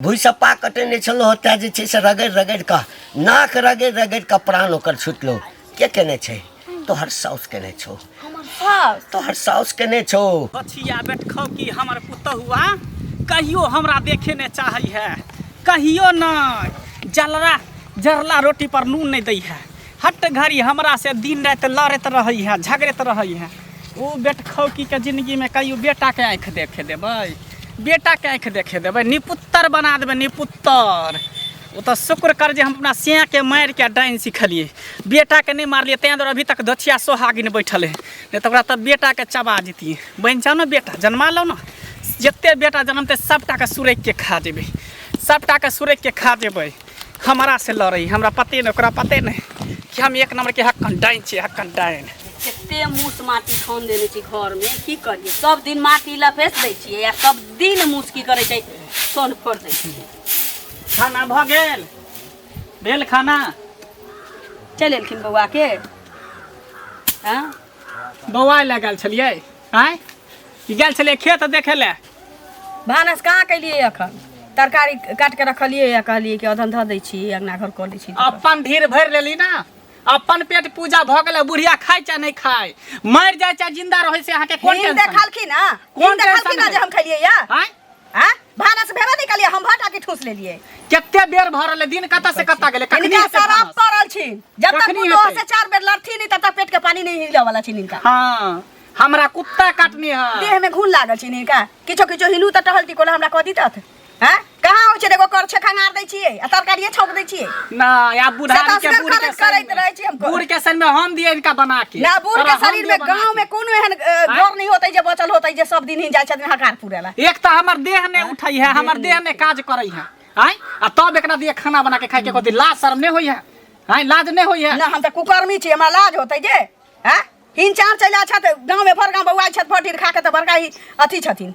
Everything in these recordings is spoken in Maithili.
भुइसप्पा कटेने छलहुँ ओतऽ जे छै से रगड़ि रगड़ि कऽ नाक रगड़ि रगड़ि कऽ प्राण ओकर छुटलो। के केने छै? तोहर साउस केने छौ। हमर साउस? तोहर साउस केने छौ। बछिया बेटखौ की हमर पुतहुआ कहियो हमरा देखे ने चाहै है, कहियो नहि। जलरा जरला रोटी पर नून नहि दै है, हट घड़ी हमरा से दिन राति लड़ैत रहै है, झगड़ैत रहै है। ओ बेटखौकी के जिंदगी में कहियो बेटा के आँखि देखे देबै, बेटा के आँखि देखे देबै, निपुत्तर बना देबै निपुत्तर। ओ तऽ शुक्र कर जे हम अपना सिया के मारि के डाइन सिखलियै, बेटा के नहि मारलियै, तैं दुआरे अभी तक दछिया सोहागिन बैठल है, नहि तऽ ओकरा तऽ बेटा के चबा जैतियै। बनि जाउ ने बेटा, जन्मा लो ने, जते बेटा जन्मतै सबटा के सुरैक के खा जेबै, सबटा के सुरैक के खा जेबै। हमरा से लड़ै, हमरा पते नहि, ओकरा पते नहि कि हम एक नंबर के हक्कन डाइन छियै, हक्कन डाइन। कते मूस माटी ठन देने छी घर में, की करिए, सब दिन माटी लपेस दै छियै आ सब दिन मूस की करै छै, सोन फोड़ दै छै। खाना भऽ गेल? भेल खाना? चलि एलखिन बौआ के? हँ बौआ लए गेल छलियै? आँय, ई गेल छलियै खेत देखै लए। भानस कहाँ केलियै अखन? तरकारी काटि के रखलियै आ कहलियै कि अदहन धऽ दै छी, अङ्गना घर कऽ लै छी। अपन ढीर भरि लेली ना, अपन पेट पूजा भऽ गेलै। बुढ़िया खाय चाहे नहि खाय, मरि जाय चाहे जिंदा रहै, से अहाँके कोन हिन टेंशन? देखलखिन हँ? कोन हिन देखलखिन टेंशन हँ जे है? हम खेलियै या? आँय? आँ? भानस भेबे नहि केलियै, हम भाटा के ठूस लेलियै। कते बेर भऽ रहलै? दिन कतऽ से कतऽ गेलै? कखनी हिनका हेतै शराब भानस? पड़ल छी, जब तक कखनी पुतोह हेतै? से 4 बेर लड़थिन नहीं तब तक पेट के पानी नहीं हिलऽ वाला छिन हिनका। हाँ, हमरा कुत्ता काटने है। देह में घुन लागल छिन हिनका। किछो किछो हिनू तऽ टहलती कोना हमरा कह दितत? हाँ? कहाँ होइ छै? एगो करछे खंगार दै छियै आ तरकारिये छौंक दै छियै। ना, या बुढ़ारी के से बूढ़ के करैत शरीर करैत में- रहै छी हम। बूढ़ के शरीर में हम दिए इनका बना के। ना, बूढ़ तोरा के हम शरीर दिए में बना गांव के। में कोनो एहन घर नहीं होतै जे बचल होतै जे सब दिन ही जाइ छथिन हकार पुरै ला। एक तऽ हमर देह नहि उठै है, हमर देह नहि काज करै है, आँय, आ तब एकरा दिए खाना बना के खाय के कथी लाज शर्म नहि होइ है? आँय, लाज नहि होइ है? ना, हम तऽ कुकर्मी छी, हमरा लाज होतै जे? आँय? हिन चार चैला छथि गाँव में, भर गाँव बौआइ छथि भर ढीर खा के, तऽ बड़का ही अथी छथिन।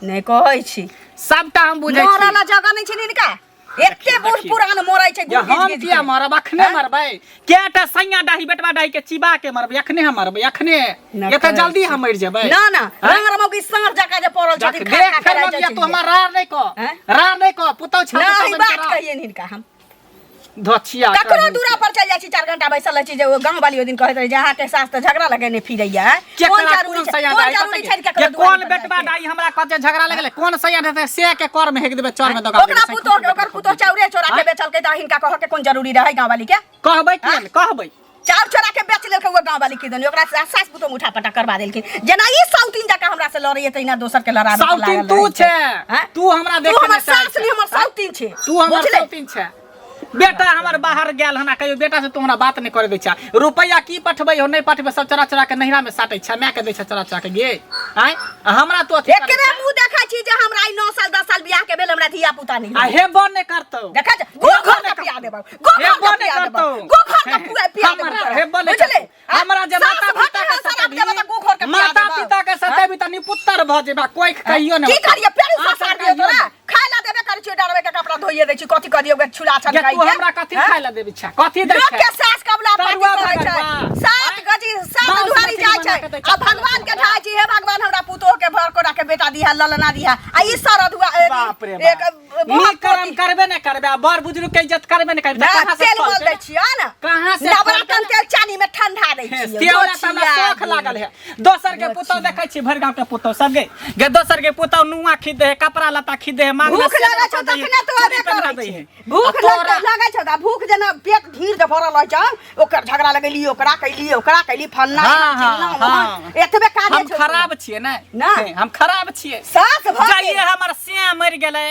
नहि कहै छी। सबटा हम बुझै छी। मरऽ ला जगह नहि छनि हिनका, एते बूढ़ देखियौ। पुरान मरै छै जे घिच हम घिच किया के। मरब? अखने आँय? मरबै? केटा सैया डाही बेटवा डाही के चिबा के मरबै? अखने हम मरबै, अखने। ना एते कहै जल्दी छी। हम मरि जेबै? ना ना, आँय? रंग रमौकी साँढ़ जकाँ जे पड़ल छथिन, देख खा खा के फेर रहै मत छथिन तू हमर रार नहि कह, आँय? रार नहि कह, पुतौ छौ ना, पुतौ ई बनि के बात रह। कहियनि हिनका हम। धोछिया ककरो कहीं दूरा के। पर चलि जाइ छी, 4 घंटा बैसल रहै छी। जे ओ गाँव वाली ओहि दिन कहैत रहै जे अहाँके सास तऽ झगड़ा लगेने फिरैया। केकरा कोन जरूरी कोन छै, सैया कोन डाही जरूरी पता छै कि? केकरो जे दुआरि कोन पर बेटबा जाइके? डाही हमरा कहत जे झगड़ा लगलै, कोन सैया हेतै से के कर में हेक देबै, चर में दगा ओकरा देबै। पुतोह के, ओकर पुतोह चाउरे चोरा के आँय? बेचलकै तऽ हिनका कहऽ के कोन जरूरी रहै गाँव वाली के? कहबै किया ने कहबै? चाउर चोरा के बेच लेलकै ओ गाँव वाली की दनी, ओकरा सास पुतोह में उठा पटा करबा देलखिन। जेना ई साउतिन जकाँ हमरा से लड़ैया तहिना दोसर के लड़ाबे के साउतिन लागल तू रहै छै। आँय? तू हमरा तू देखे हमर नहि चाहै सास नहि, हमर छै। साउतिन छै। तू हमर बुझले? साउतिन छै। बेटा हमर बाहर गेल हन, कहियो बेटा से तू हमरा बात नहि करे दै छै। रुपैआ की पठबै हो नहि पठबै, सब चोरा चोरा के नहिरा में साटै छै, माय के दै छै चोरा चोरा के गे। आँय, आ हमरा तू अथी करै एकरे छै? मुँह देखै छी जे हमरा ई 9 साल 10 साल बियाह के भेल, हमरा धिया पुता नहि आ होल। हेबो नहि करतौ। देखै छै, गो हेबो घर नहि के पिया करतौ। देबौ, गो घर हेबो के नहि पिया देबौ, करतौ। गो घर के पुआ पिया देबौ हमरा तोरा। हेबो नहि बुझले? करतौ। हमरा जे सास माता भट्टी पिता के हंसा राख देबौ तऽ गो घर के पिया माता देबौ। पिता के सतेबी तऽ निपुत्तर भऽ जेबा, कोइ कहियो नहि की होतौ। करियै? पेरू आँसर ससार दियौ कहियो तोरा? नहि। खाय ला देबे करै छियौ, डरबे के कपड़ा धोइए दै छी, कथी करियौ गे छुला छन जे तू के? हमरा कथी हैं? खाय ला देबी छै? कथी दै लोक छै? के सास कबला पाती तरुआ करै छै। बगरवा। 7 गजी, 7 मांस दुहारी मछली जाइ बना छै। के दै आ छै। भगवान के ढाइ छी, हे भगवान हमरा पुतोह के भर कोरा के बेटा दिहा, ललना दिहा। आ ई सरधुआ, ए, बाप रे एक, बाप। बहुत नीक कर्म पोती। करबे नहि करबे आ बड़ बुजुर्ग के इज्जत करबे नहि करबे, ना, कहाँ से तेल फल मल पेबै? दै छियै ने। कहाँ से फल नवरत्न पेबै? तेल चानी में ठंडा दै हे, छियै। से वाला तऽ हमरा गोछिया शौख गे। लागल है। दोसर के पुतौह देखै छी, भरि गाँव के पुतौह सब गे। गे दोसर के पुतौह नुआ खीद दे है, कपड़ा लत्ता खीद दे है, मांगना भूख से लगै छौ दे है, तखने तू चूड़ी अबे पहिना करै दै छी। है। भूख आ तोरा- लगै छौ तऽ भूख जेना पेट ढीर जे भरल रहै छौ, ओकर झगड़ा लगेली, ओकरा कैली, ओकरा कैली, फलना, हाँ, चिलना, हाँ, वहाँ। हाँ। एतबे काजे हम छौ खराब छियै ने? ना। हे, हम खराब छियै। सास भऽ जाइए गेल। हमर सिया मरि गेलै,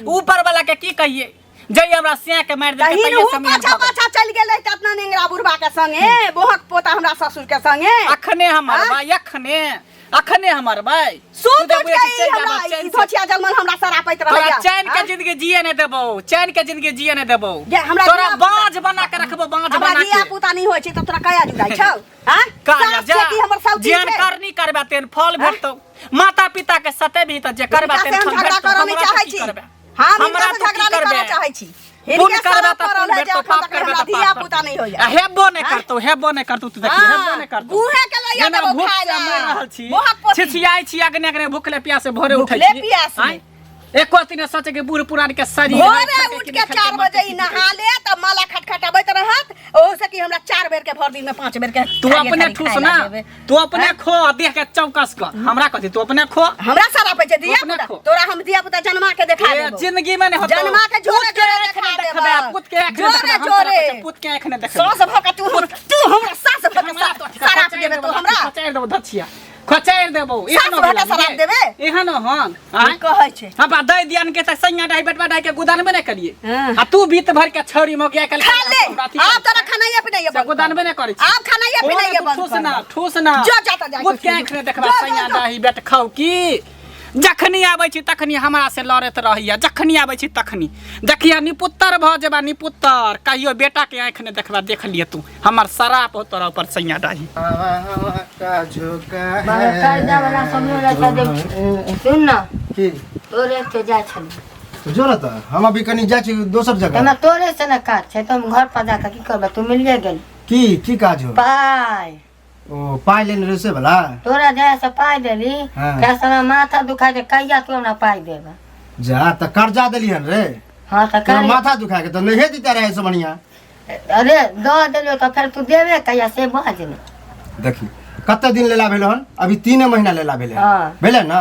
ऊपर वाला के की कहिए, जइए हमरा सिया के मारि देलकै, तहिन तहिए हूँ से हम पाछा भऽ गेल। पाछा चलि गेलै तऽ अपना नेंगरा बुढ़बा के संगे, बोहक पोता हमरा ससुर के संगे। अखने हम आँय? मरबै, अखने, अखने हम मरबै। सुत तू तऽ उठि बुझै के छी ई चलि हमरा जाबऽ, ई चैन से। धोछिया जलमन हमरा सरापैत तोरा रहैया। चैन के आँय? जिंदगी जिए नहि देबौ, चैन के जिंदगी जिए नहि देबौ। जे हमरा तोरा धिया पुता- बाँझ बना के रखबौ, बाँझ हमरा बना धिया के। पुता नहि होइ छै तऽ तोरा कया जुड़ाइ छौ? आँय? काया सास जा, छै कि हमर साउथी जेहन छै? करनी करबे तेहन फल आँय? भेटतौ। माता पिता के सतेबही तऽ जे करबे हिनका से तेहन हम फल झगड़ा भेटतौ। करऽ नहि हमरा चाहै तऽ की छी। करबे? हम हमरा हिनका से तू की झगड़ा नहि करबे? करऽ चाहै छी। पुण्य हिनके करबे शराब तऽ पड़ल पुण्य है जे भेटतौ, एखन पाप तक करबे हमरा तऽ धिया पाप पुता नहि होइया। आ हेबो नहि आँय? करतौ, हेबो नहि करतौ, तू देखी, हेबो नहि करतौ। गुहे के लैया जेना देबौ भूख खाय से ला। मरि रहल छी, मोहक पोती। छिछियाइ छी, अग्ने अग्ने भूखले प्यासे भोरे उठै भूखले छी। प्यासे। आँय? एको दिन सोचे के बूढ़ पुरान के शरीर है, भोरे खेलकै उठ कि के नहि 4 खेलकै, बजे ई नहा ले तब माला खटखटाबैत रहत ओहू से कि हमरा 4 बेर के भर दिन में 5 बेर के तू थारिये अपने थारी ठूस खाए ला ना देबै। तू अपने खो देह के चौकस कर हमरा कथी तू अपने खो हमरा सारा पैसे दिया अपने पुता खो। तोरा हम दिया पुता जन्मा के देखा ए, देबो जिंदगी में नहीं होतो जन्मा के जोरे पुत के जोरे आँख देखा नहीं देबो। देखबे, पुत के आँख नहीं जोरे देखबे, हम तोरा जोरे। कहै पुत के आँख नहीं देखबे। सास भऽ के तू हमरा सास भऽ के हमरा तो सारा देबे तू हमरा खचारि देबो धछिया खचारि देबो सास भऽ के शराब देबे? एहन हन आँय? कहै छै हम दै दियन के त सैया डाही बेटवा डाही के गुदानबे नहि करिए हाँ। आ तू बीत भर के छौरी मौगिया कल खा ले आब तोरा खानाइए पिनाइए बंद गुदानबे नहि करै छी आब खानाइए पिनाइए बंद ठूस कर ना ठूस ना जो जाता जा पुत के आँखि नहि देखबा जो, जो, सैया जो। डाही बेट खाउ की जखनी आबै छी तखनी हमरा से लड़ैत रहैया जखनी आबै छी तखनी देखिया निपुत्तर भऽ जेबा निपुत्तर कहियो बेटा के आँखि नहि देखबा देख लिअ तू हमर शराप हो तोरा ऊपर सैया डाही का झोंका बाबा कर्जा वाला सब लड़का दे सुन ना की तोरे के जाइ छली तो जो ना तऽ हम अभी कनी जाइ छी दोसर जगह हमरा तोरे से ना काज छै तऽ हम घर पर जाके की करबै तू मिलिए गेल की की काज हो पाइ ओ पाइ लेने रहे से वाला तोरा जहिया से पाइ देली हाँ। तहिया से हमरा माथा दुखाइ छै कहिया तू हमरा पाइ देबे जा तऽ कर्जा देली हन रे हाँ तऽ तोरा कर माथा दुखा के तऽ नहिए दिते रहे से बढ़िया अरे दऽ देलियौ तऽ फेर तू देबे कहिया से बाज ने देखी कते दिन लेला भेल हन अभी 3 महीना लेला भेले हन। हाँ। भेले ना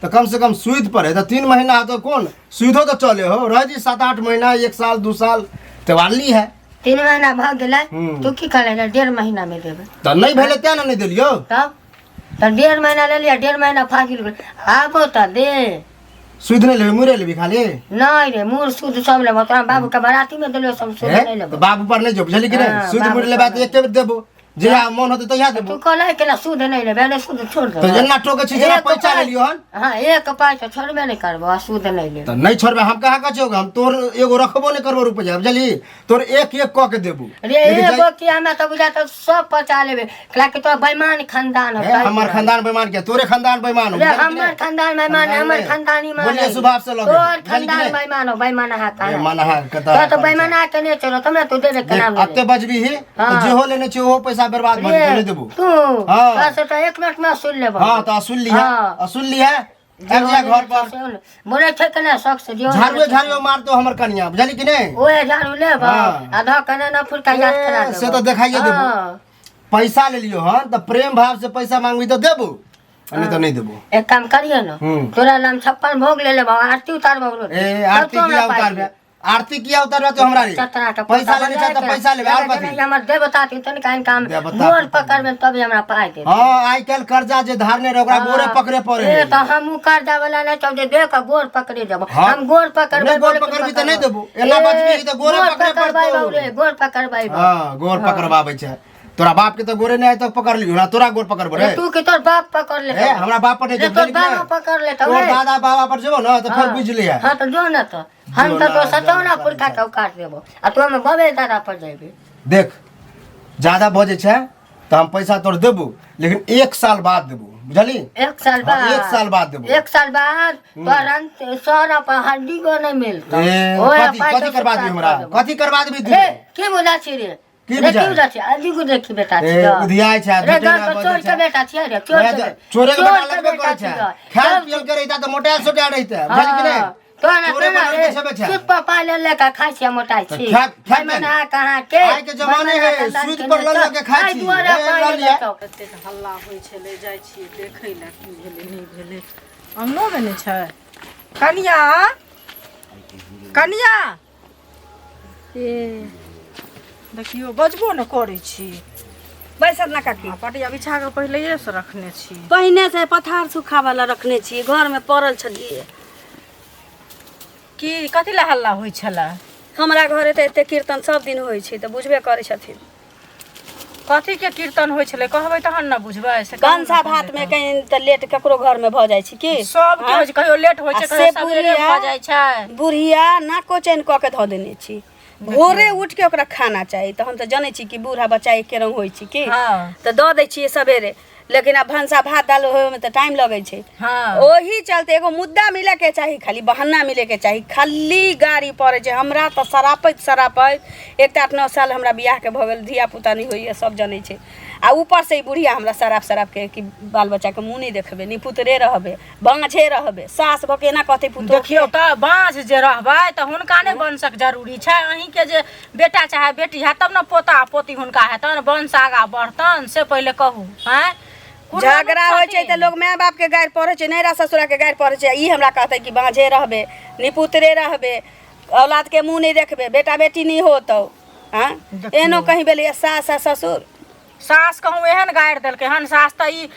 तऽ कम से कम सुद पर है तऽ 3 महीना तऽ कोन सुदो तऽ चले हो रह जी 7 8 महीना 1 साल 2 साल तेवाली है 3 महीना भऽ गेलै हम्म। तू की कहले 1.5 महीना में देबै तऽ नहि भेले तें ने नहि देलियौ तब तऽ 1.5 महीना लेलियै 1.5 महीना फाजिल गेलै आबो तऽ दे सुद नहि लेबै मुरे लेबी खाली नहीं रे मूर सूद सब लेबो तोरा बाबू के बराती में देलियो सब सूद हे, नहीं तऽ लेबो बाबू पर नहि जो बुझली कि नहि हाँ, सुद बाबू मुर पर लेबै तऽ नहि। एके बेर देबो जहिया मन होतै तहिया तू देबो कहले के ना सूद नहीं लेबे नहीं सूद छोड़ दे तऽ एना टोकै छी जेना एक पैसा पाइ- लेलियो हन हाँ एक पाइ तो छोड़बे नहीं करबो आ सूद नहीं लेबो तऽ नहि छोड़बै हम कहाँ कहै छियौ हम तोर एगो रखबो नहि करबो रुपैआ बुझली तोर एक एक कऽ के देबो रे लेकिन एगो की हमे तो बुझा तो सब पचा लेबे कला कि तोरा बेईमान खानदान हो हे, हमर खानदान बेईमान के तोरे खानदान बेईमान हो रे बुझली कि हमर नहि? खानदान बेईमान खानदान हमर नहि। खानदानी मान बोलिए स्वभाव से लगे तोर बुझली कि खानदान नहि? बेईमान हो बेईमान हा कहाँ बेईमान हा कतऽ तो तो बेईमान हा के नहीं चलो तब ना तू देबे के नाम देख, अते बजबी ही तऽ हाँ। जेहो लेने छियै ओहो पैसा बर्बाद भऽ जेतौ नहि देबो तू हाँ। तोरा से तो एक मिनट में सुन लेबो हाँ तऽ असुल लिहे हाँ। असुल लिहे आबि जा घर पर बोले छै के ना शौक से जो झाड़ुए झाड़ुए मारतो हमर कनिया बुझली कि नहि ओए झाड़ू लेब हाँ। आ धऽ के ना फुलका याद करा ए, देबो से तऽ देखाइए देबो। हाँ। पैसा लेलियो हन तऽ प्रेम भाव से पैसा मांगबी तऽ देबो आ नहि तऽ नहि देबो एक काम करियो ना हम्म। तोरा नाम 56 भोग ले लेबो आरती उतारबो रोटी ए तब आरती तू हमरा किया पाइ उतारबे दे। आरती किया उतारबे तो हमरा रे चतरा के पैसा लेने छै तऽ पैसा लेबे और कथी हमर देवता थी तनिका इनका हम देवता गोर पकड़बे तभी हमरा पाइ दे हाँ आइ काल्हि कर्जा जे धारने रहे ओकरा गोरे पकड़े पड़े ए है तऽ हम उ कर्जा वाला नहीं चाहते दे के गोर पकड़े देबो हाँ। हम गोर पकड़बे नहीं, गोर बोले कि पकड़बी तऽ नहीं पकड़बो। देबो। एना ए, बचबी तऽ गोरे गोर पकड़े पकड़बै पड़तौ। बाबू रे गोर पकड़बै बाबू। हाँ गोर पकड़बाबै छै तोरा बाप के तऽ गोरे नहि आइ तक पकड़ लियो ना तोरा गोर पकड़बो रे रे तू के तोर बाप पकड़ ले ए हमरा बाप पर नहीं रे जेबो, तोर बुझली कि बाबा नहि? पकड़ ले तोर दादा बाबा पर जेबो ना तऽ फेर बुझि लिहे हाँ तो जो ना तो हम जो तो ना, तो जो सतौना ना, पुरखा के उकाट देबो आ तू हम बाबे दादा पर जेबी देख ज्यादा बजै छै तऽ हम पैसा तोर देबो लेकिन एक साल बाद देबो बुझली एक साल हाँ, बाद एक साल बाद देबो। एक साल बाद तोर अंत सर पर हड्डी को नहीं मिलता ए, ओए कथी पाइ कथी तो करवा देबी सुखा हमरा देबो। कथी करवा देबी तू रे की बुझा छी रे की रे बुझाइ? की बुझा छी अजी को देखी बेटा छी ए, उधियाइ छै, रे झूठे घर ना पर बजै चोर छै। के बेटा छी रे चोर वएह के तऽ चोरे के बेटा चोर लगबे के करै बेटा छै छी खायल पियल के रहिता तऽ मोटायल सोटायल रहिता बुझली कि नहि तो ना चोरे तो ना बनल रे के छेबे छै सूद पर पाइ ले लेके खाइ छी मोटाइ तऽ छी खायब मना ने। कहाँ के आइ के जमाने है, सूद पर लऽ लऽ के खाइ छी। ए, लऽ लिअ। कतेक हल्ला होइ छलै जाइ छियै देखै लए की भेलै नहि भेलै अङ्गनोमे नहि छै कनिया कनिया ए देखियौ बजबो ने करै छी बैसत ना काकी आ पटिया बिछा कऽ पहिलैएसँ रखने छी पहिने से पथार सुखावला रखने छियै घरमे पड़ल छलियै की कथी लए हल्ला होइ छलै हमरा घरे तऽ एते कीर्तन सब दिन होइ छै तऽ बुझबे करै छथिन कथी के कीर्तन होइ छलै कहबै तहन ने बुझबै से कहू ने भनसा पहिले भातमे कहीं तऽ लेट ककरो घरमे भऽ जाइ छै की सबके होइ छै कहियो लेट होइ आ छै से कहियो सबेरे बुढ़िया भऽ जाइ छै बुढ़िया नाको चैन कऽ के धऽ देने छी भोरे उठि के ओकरा खाना चाही तऽ हम तऽ जनै छी कि बूढ़ा बच्चा एके रंग होइ छै की हँ। तऽ दऽ दै छियै सबेरे लेकिन आब भनसा भात दालि होइमे तऽ टाइम लगै छै हँ। ओही चलते एगो मुद्दा मिलऽके चाही खाली बहाना मिलऽके चाही खाली गाड़ी पड़ै छै हमरा तऽ सरापैत सरापैत एक तऽ 8-9 साल हमरा बियाहके भऽ गेल धिया पुता नहि होइए सब जनै छै आ ऊपर से ई बुढ़िया हमरा शराब शराब के कि बाल बच्चा के मुँह नहीं देखबे निपुतरे रहबे बाँझे रहबे सास भऽ के एना कहतै पुतोह देखियौ तऽ बाँझ जे रहबै तऽ हुनका नहि वंशक जरूरी छै अहीँके जे बेटा चाहे बेटी हैत तब ने पोता पोती हुनका हेतनि वंश आगाँ बढ़तनि से पहिले कहू आँय कुरबानी झगड़ा होइ छै छथिन। तऽ लोग माय बाप के गारि पढ़ै छै नैहरा ससुरा के गारि पढ़ै छै ई हमरा कहतै कि बाँझे रहबे निपुतरे रहबे औलाद के मुँह नहि देखबे बेटा बेटी नहि होतौ आँ एहनो कहीं भेलैया सास आ ससुर सास कहूँ एहन गारि देलकै हन सास तऽ ई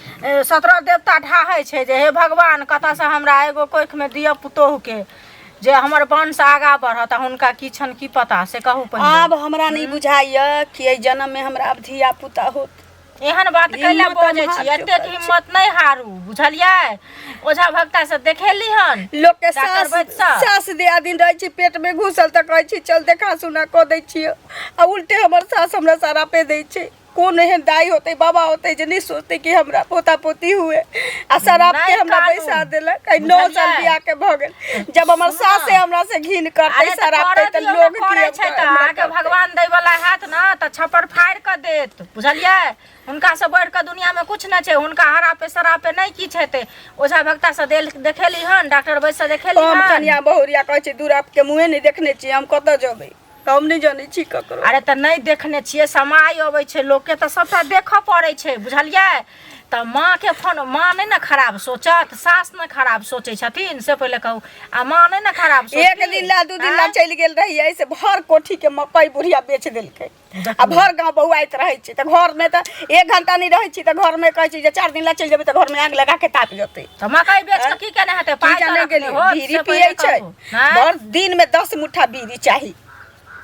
17 देवता ढाहै छै जे हे भगवान कतऽसँ हमरा एगो कोखिमे दिअ पुतोहुके जे हमर वंश आगाँ बढ़त आ हुनका की छनि की पता से कहू पहिले आब हमरा नहि बुझाइया कि एहि जन्म मे हमरा आब धिया पुता होत एहन बात कैला हिम्मत हम बजै हार छी एतेक चुकल छी। हिम्मत नहि हारू बुझलियै ओझा भक्ता से देखेली हन लोक के डॉक्टर सास वैद्य सँ। सास दिया दिन रहै छै पेट में घुसल तऽ कहै छै चल देखा सुना कऽ दै छियै आ उल्टे हमर सास हमरा सरापे दै छै कोन एहन दाई होतै बाबा होतै जे नहि सोचतै कि हमरा पोता पोती हुए आ शराब के नहि हमरा कानू। बैसा देलक आइ 9 साल बुझलियै? बियाह के भऽ गेल जब हमर सासे हमरा से घिन करतै अरे तऽ शराब करऽ तऽ दियौ ने, लोग की करै छै तऽ हमरा अहाँके करतै? भगवान दै वाला हैत ने तऽ छप्पर फाड़ि कऽ देत बुझलियै हुनका से बढ़ि कऽ दुनियामे किछु नहि छै हुनका हरापे सरापे नहि किछु हेतै ओझा भक्ता से देल देखेली हन डॉक्टर वैद्य से देखेली हम हन कनिया बहुरिया कहै छै दूर आपके मुँहे नहि देखने छियै हम कतऽ जेबै हम नहि जनै छी ककरो अरे तऽ नहि देखने छियै समय अबै छै लोकके तऽ सभटा देखऽ पड़ै छै बुझलियै तऽ माँके फोन माँ नहि ने खराब सोचत सास नहि खराब सोचै छथिन से पहिले कहू आ माँ नहि ने खराब एक दिन ला दू दिन ला चलि गेल रहियै से भर कोठी के मकई बुढ़िया बेच देलकै आ भर गाँव बौआइत रहै छै तऽ घरमे तऽ एक घंटा नहि रहै छी तऽ घरमे कहै छी जे चारि दिन ला चलि जेबै तऽ घरमे आगि लगा के ताप जेतै तऽ मकई बेच कऽ की केने हेतै की पाइ तऽ जाने रखने गेलियै होत, बीड़ी से पियै पहिले छै कहू। आँय? भर दिनमे 10 मुठ्ठा बीड़ी चाही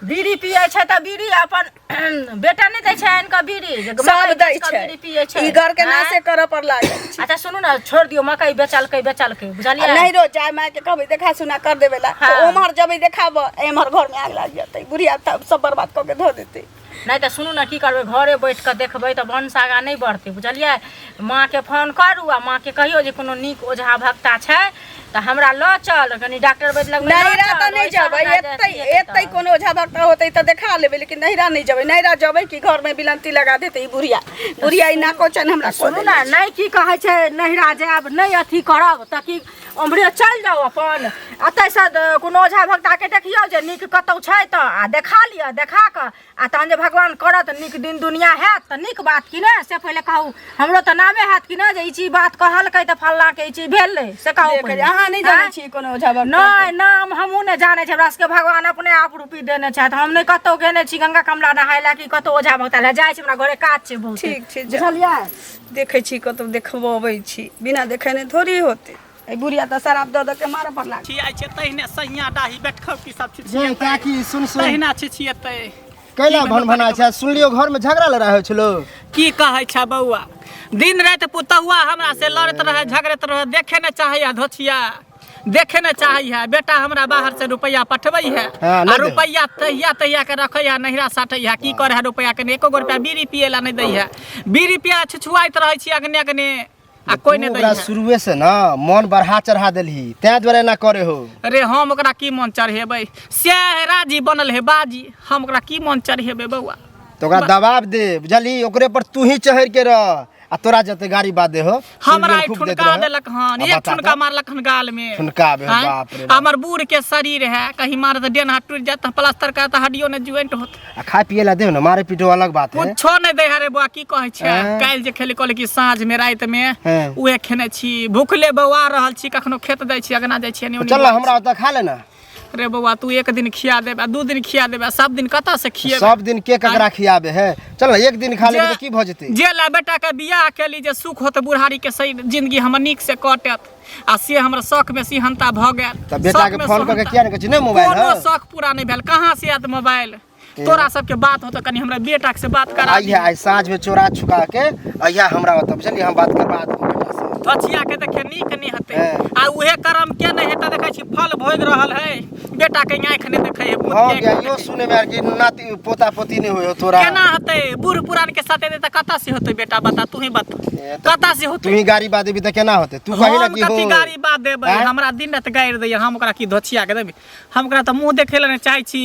बीड़ी पियै छै तऽ बीड़ी अपन बेटा नहि दै छै आनि कऽ बीड़ी जे सब मकई दै बेच कऽ छै बीड़ी पियै छै ई घर के आँय? नाशे करऽ पर लागल छै अच्छा सुनू ने छोड़ि दियौ मकई बेचलकै बेचलकै आ बुझलियै नैहरो जाय माय के कहबै देखा सुना कर देबै ला तऽ हाँ। ओम्हर जेबै देखाबऽ एम्हर घर में आगि लागि जेतै बुढ़िया तब सब बर्बाद कऽ के धऽ देतै नहि तऽ सुनू ने की करबै घरे बैठ कऽ देखबै तऽ वंश आगाँ नहि बढ़तै बुझलियै माँके फोन करू आ माँके कहियौ जे कोनो नीक ओझा भक्ता छै तऽ हमरा लऽ चल कनी डॉक्टर वैद्य लगमे लऽ नैहरा चल, तऽ नहि ओहिसँ जेबै हमरा एतै जे अथी हेतै एतै तऽ। कोनो ओझा भक्ता होतै तऽ देखा लेबै लेकिन नैहरा नहि जेबै नैहरा जेबै कि घरमे बिलंती लगा देतै ई बुढ़िया बुढ़िया ई नाको चैन हमरा कऽ सुनू देने ने नहि की कहै छै नैहरा जायब नहि अथी करब तऽ की ओम्हरे चलि जाउ अपन एतऽसँ कोनो ओझा भक्ताके देखियौ जे नीक कतहु छै तऽ आ देखा लिअ देखा कऽ आ तहन जे भगवान करत नीक दिन दुनिया हैत तऽ नीक बात कि नहि से पहिले कहू हमरो तऽ नामे हैत कि नहि जे ई चीज बात कहलकै तऽ फल्लाँके ई चीज भेलै से कहू देख, पहिले। अहाँ नहि जानै आँय? छियै कोनो ओझा भक्ता नहि नाम हमहूँ नहि जानै छी हमरा सबके भगवान अपने आप रूपी देने छथि हम नहि कतहु गेने छी गंगा कमला नहाय लए कि कतहु ओझा भक्ता लए जाइ छी हमरा घरे काज छै बहुत ठीक छै जा। बुझलियै देखै छी कतहु देखबबै छी बिना देखेने थोड़ी होतै एहि बुढ़िया तऽ शराब दऽ दऽ के मारऽ पर लागल छियाइ छै तहिने सैया डाही बैठखौ की सब जे छिछिएतै काकी सुन सुन तहिना छिछिएतै कैला भन भना छै सुनलियो घर में झगड़ा लड़ाई होइ छलो की कहै छै बौआ दिन राति पुतहुआ हमरा से लड़ैत रहै झगड़ैत रहै देखे ने चाहैया धोछिया देखे ने चाहै है बेटा हमरा बाहर से रुपैआ पठबै है हाँ, आ नहि दै। रुपैआ तहिया तहिया के रखै है नहिरा साटै है की करै है रुपैआ के एको गो रुपैआ बीड़ी पियै ला नहि दै है बीड़ी पिया छुछुआइत रहै छी अगने अगने आ कोइ नहि तू दै ओकरा है शुरुए से ना मन बढ़ा चढ़ा देलही तैं दुआरे एना करे हो अरे हम ओकरा की मन चढ़ेबै सएह राजी बनल है बाजी हम ओकरा की मन चढ़ेबै बौआ तो ओकरा दबाब दे बुझलही ओकरे पर तू ही चढ़ के रह आ तोरा जते गाड़ी बाद दे हो हमरा खूब एक देत ठुनका रहे। देलक हन आ एक बता ठुनका तऽ। मारलक हन गाल में ठुनका बे, आँय? बाप रे बाप। हमर बूढ़ के शरीर है कहीं मारे तऽ डेन हाथ टूट जात तऽ प्लास्टर कर तऽ हड्डियो ने ज्वाइंट होत आ खाए पिए ला दे ना मारे पीटे अलग बात है कुछो नहीं दे है रे बौआ की कहै छै आँय? काल्हि जे खेली कहले कि साँझ में राति में हाँ। उहे खेने छी भूखले बौआ रहल छी कखनो खेत जाइ छी अगना जाइ छी एने ओने चल ना हमरा ओतऽ खा लेना रे बौआ तू एक दिन खिया देबे आ दू दिन खिया देबे आ सब दिन कतऽ से खिएबे सब दिन के ककरा खियाबे है चल ना एक दिन खा लेबे तऽ की भऽ जेतै जे ला बेटा के बियाह केली जे सुख होत बुढ़ारी के सही जिंदगी हमर नीक से कटत आ से हमरा शौक में सिहनता भऽ गेल तऽ बेटा शौक के में फोन कऽ के सोहनता- किया नहि कहै छी नहि मोबाइल कोनो है शौक पूरा नहीं भेल कहाँ से आयत मोबाइल तोरा सबके बात होतो कनी हमरा बेटा से बात करा आइया आइ साँझ में चोरा छुका के आइया हमरा ओतऽ बुझलियै हम बात करबा देबो बेटा से धचिया के देखे नीक नहीं हते हाँ। आ उहे कर्म के नहीं हेतै देखै छी फल भोग रहल है बेटा के आँखि नहीं देखै है पूत हाँ के गया आँखि यो नहि सुने में आर कि नाती पोता पोती नहीं होय तोरा केना हेतै बूढ़ पुरान के साथे तऽ कतऽ से होतै बेटा बता तू ही बता ए, तऽ कतऽ से तू होतै ही गाड़ी बा देबी तऽ केना होतै तू कही ना हम कि कथी हो गाड़ी बात देबै आँय? हमरा दिन राति गारि दैया हम ओकरा की धोछिया के देबै हम ओकरा तऽ मुँह देखै लए नहि चाहै छी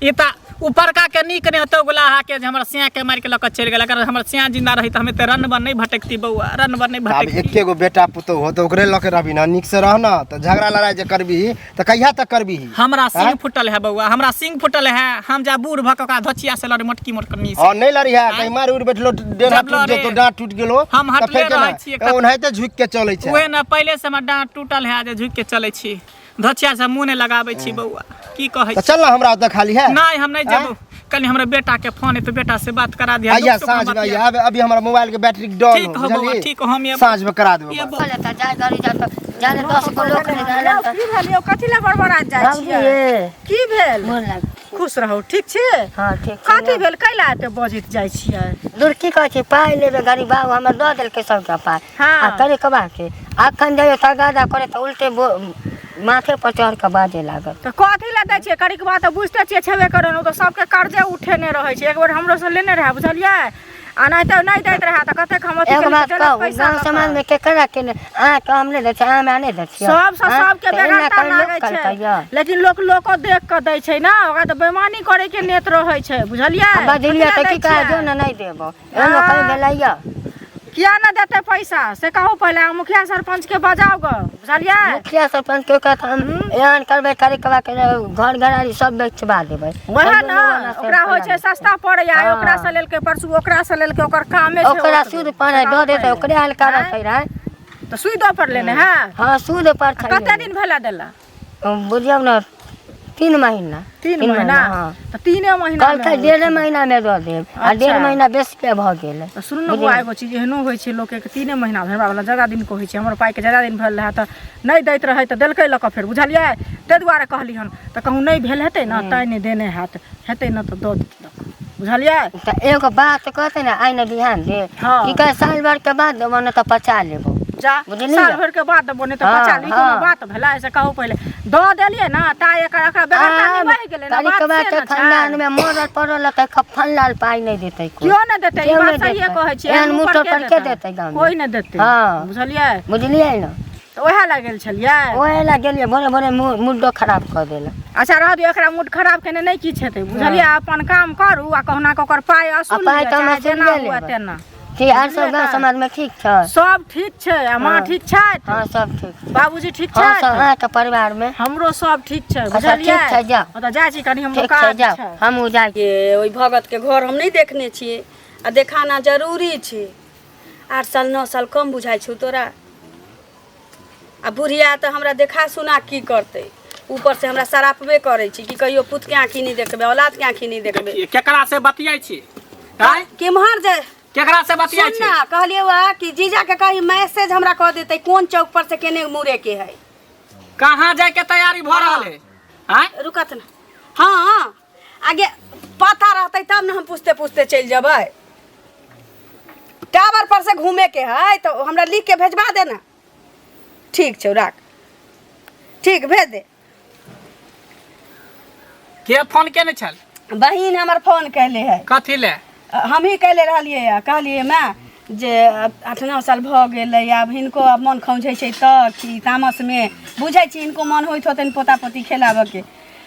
ई तऽ ऊपरका के नीक नहि होतौ गुलाहा के जे हमर सिया के मारि के लऽ कऽ चलि गेल। अगर हमर सिया जिंदा रही तऽ हम एते रनबन नहि भटकती बौआ, रनबन नहि आब भटकती। एके गो बेटा पुतोह हो तऽ ओकरे लऽ के रहबी ना, नीक से रह ना। तऽ झगड़ा लड़ाई जे करबी तऽ कहिया तक करबी? हमरा सिंह फूटल है बौआ, हमरा सिंह फूटल है। हम जा बूढ़ भऽ कऽ ओकरा धोचिया से लड़े मोटकी मोटकनी से। हाँ, नहीं लड़ी है, कहीं मार उड़ बैठलो, डेढ़ा जब टूट लड़े। जेतो, डाँट टूट गेलो हम तऽ हटले फेर केना? रहै छियै। ओनाहिते झुकि के चलै छै। उहे ने, पहिले से हमर डाँट टूटल है जे झुकि के चलै छी, धोचिया से मुँह नहि लगाबै छी बौआ, की कहै तऽ छी। चल ना हमरा ओतऽ खाली है। नहि, हम नहि जेबौ। कनि हमरा बेटा के फोन एतौ, बेटा से बात करा दिया। आइया साँझ में आइया। अभी अभी हमारा मोबाइल के बैटरी डाउन ठीक हो, हो बौआ, बुझलियै? ठीक हो, हम एबो। साँझ में करा देबो। एबो। बोले तऽ जाय घड़ी जा तऽ जाने 10 गो लोक नहि रहलन तऽ। की भेल यौ, कथी लए बड़बड़ाइत जाइ बाबूजी छियै? हे। की भेल? मोन लाग। खुश रहू, ठीक छी? हँ, ठीक छी। कथी भेल, कैला एते बजैत जाइ छियै? दूर की कहै छी, पाइ लेबै गरीब बाबू हमर दऽ देलकै सबके पाइ। हाँ। आ करे कबा के अखन जइयो तगादा करे तऽ उल्टे माथे पर चढ़ कऽ बाजे लागत। तऽ कथी लए दै छियै करिकबा? तऽ बुझिते छियै, छेबे करै ने, ओ तऽ सबके कर्जे उठेने रहै छै। एक बेर हमरो से लेने रहए, बुझलियै? आ नहि तऽ नहि दैत रहए तऽ कतेक हम अथी एगो केलियै बात तऽ देलक कहू, पैसा गाँव लऽ कऽ। समाज में केकरा के नहि, अहाँके हम नहि दै छियै, अहाँ हमरा नहि दै छियै? सबसँ आँय? सबके तऽ एना बेगरता कहीं लोक लागै छै, करतै यऽ? लेकिन लोक लोको देख कऽ दै छै ने, ओकरा तऽ बेमानी करे के नेत रहै छै, बुझलियै? आ बजलियै कथी तऽ लए की दै कहै, जो छियै? ने नहि देबो, एहनो कहीं भेलै यऽ? किया ने देतै पैसा से कहू पहिले। अहाँ मुखिया सरपंच के बजाउ गऽ, बुझलियै? मुखिया सरपंच के कहत हम एहन करबै करे कबा के घर घरारी सब बेचबा देबै। वएह सब ने लोग ओकरा होइ छै सस्ता पड़ैया। हाँ। ओकरा से लेलकै परसू, ओकरा से लेलकै, ओकर कामे छै ओकरा ओतबे। सूद पर है, दऽ देतै, ओकरे हल्का आँय? रहतै रहै। तऽ सूदो पर लेने है? हाँ, सूद पर छै। कते दिन भेला देला? बुझियौ ने, 3 महीना। 3 महीना? हाँ। तऽ 3 महीना कहलकै 1.5 महीना में दऽ देब आ 1.5 अच्छा। महीना बेसी भऽ गेल। तऽ सुनू ने बौआ, एगो चीज एहनो होइ छै, लोकके 3 महीना भेल वला ज्यादा दिन के होइ छै। हमर पाइके ज्यादा दिन भेल रहए तऽ नहि दैत रहै, तऽ देलकै लऽ कऽ फेर, बुझलियै? ताहि दुआरे कहली हन। तऽ कहूँ नहि भेल हेतै ने तैँ नहि देने हैत। हेतै ने तऽ दऽ देत लऽ कऽ, बुझलियै? तऽ एगो बात कहतै ने, आइ ने बिहान दे। हाँ। की कहे, साल भर के बाद देबो ने तऽ पचा लेबो। जा। बुझलियै? साल भर के बाद देबो नहि तऽ हाँ, पचा ली, कोनो हाँ। बात भेलै? से कहू पहिले। दऽ देलियै ने ता एकर एकरा बेगरता निबहि गेलै ने, बात करिकबा से के ने छै। खानदान में मरल पड़ल तऽ कफन लाल पाइ नहि देतै कोइ। केओ नहि देतै, ई केओ बात नहि सहिए देतै। कहै छियै। एहन मुँह मुँह पर पर के देतै गाँवमे? कोइ नहि देतै। हाँ। बुझलियै? बुझलियै ने? तऽ उएह लए गेल छलियै? ओहे लए गेलियै, भोरे भोरे मूडो खराब कऽ देलक। अच्छा रहऽ दियौ, एकरा मूड खराब केने नहि किछु हेतै, बुझलियै? अपन काम करू आ कहुना कऽ ओकर पाइ असूल पाइ लिअ, तऽ हम चाहे जेना असूलिए हुए लेबै। तेना। की आर सब गाँव समाज में ठीक छै? सब ठीक छै। आ माँ हाँ। ठीक छथि? हाँ, सब ठीक छै। बाबूजी ठीक हाँ, सब। छथि? अहाँके परिवार में? हमरो सब ठीक छै। अच्छा, बुझलियै? ठीक छै, जाउ। ओतऽ जाइ छी, कनि हमरो ठीक छै, काज जाउ। छै। हमहूँ जाइ छी। ये ओहि भगतके घर हम नहि देखने छियै आ देखाना जरूरी छै। 8 साल 9 साल कम बुझाइ छौ तोरा? आ बुढ़िया तऽ हमरा देखा सुना की करतै? ऊपर से हमरा सरापबे करै छी कि कहियो पुतके आँखि नहि देखबै, औलादके आँखि नहि देखबै। देखिए, केकरा से बतियाइ छी? आँय? केम्हर जे केकरा से बतियाइ सुन छी? ना, कहलियै वएह कि जीजा के कही मैसेज हमरा कऽ देतै कोन चौक पर से केने मुड़े के है। कहाँ जाय के तैयारी भऽ रहल है? आँय? रुकत ना। हाँ, आगे पता रहतै तब ने हम पूछते पूछते चलि जेबै। टावर पर से घूमे के है तो हमरा लिख के भेजवा देना। ठीक छौ, राख। ठीक, भेज दे। के फोन केने छल? बहिन हमर फोन कैले है। कथी ले? हमही कैले रहलियै है, कहलियै माय जे 8 9 साल भऽ गेलै, आब हिनको आब मन खौंझै छै तऽ कि तामसमे बुझै छी हिनको मन होइत होतनि पोता पोती खेलाबऽके।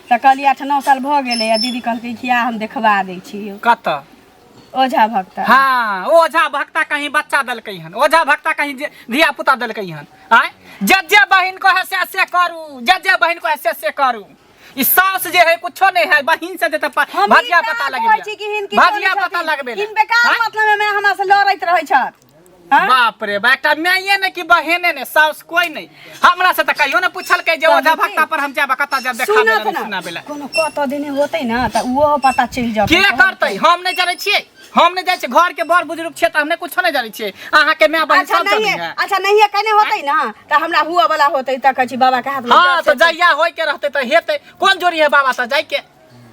तऽ कहलियै 8 9 साल भऽ गेलै आ दीदी कहलकै कि आ हम देखबा दै छी। कतऽ? ओझा भक्ता। हाँ, ओझा भक्ता कहीं बच्चा देलकै हन? ओझा भक्ता कहीं जे धिया पुता देलकै हन? आँय, जे जे बहिन को है से से करू, जे जे बहिन को है से से करू। ई सास जे है कुछो नहीं है, बहिन से जे तऽ हम भजिया पता कहै छी कि लगेबे, हिन किछो भजिया नहि पता छथिन। लगबे। हिन बेकार आँय? मतलब में हमरा से लड़ैत रहै छथि। हाँ? बाप रे बा, एकटा माये ने कि बहने ने, साउस कोई नहीं। हमरा से तऽ कहियो ने पूछलकै जे ओझा भक्ता पर हम जाब, कतऽ जाब देखाबे सुनत ला, ना, सुनाबे ला। कोनो कतऽ देने होतै ना तऽ ओहो पता चलि जेतै। के करतै? हम नहि जानै छियै, हम नहि जाइ छियै। घर के बड़ बुजुर्ग छियै तऽ हम नहि कुछो नहि जानै छियै। अहाँके माय बहिन अच्छा सब जानै नहीं है। अच्छा नहीं कने होतै ना तऽ हमरा हुआ वाला होतै तऽ कहै छी बाबा के हाथ में हाँ, जस तऽ हेतै। जहिया होय के रहतै तऽ हेतै। कोन जोरी है बाबा तऽ जाय के?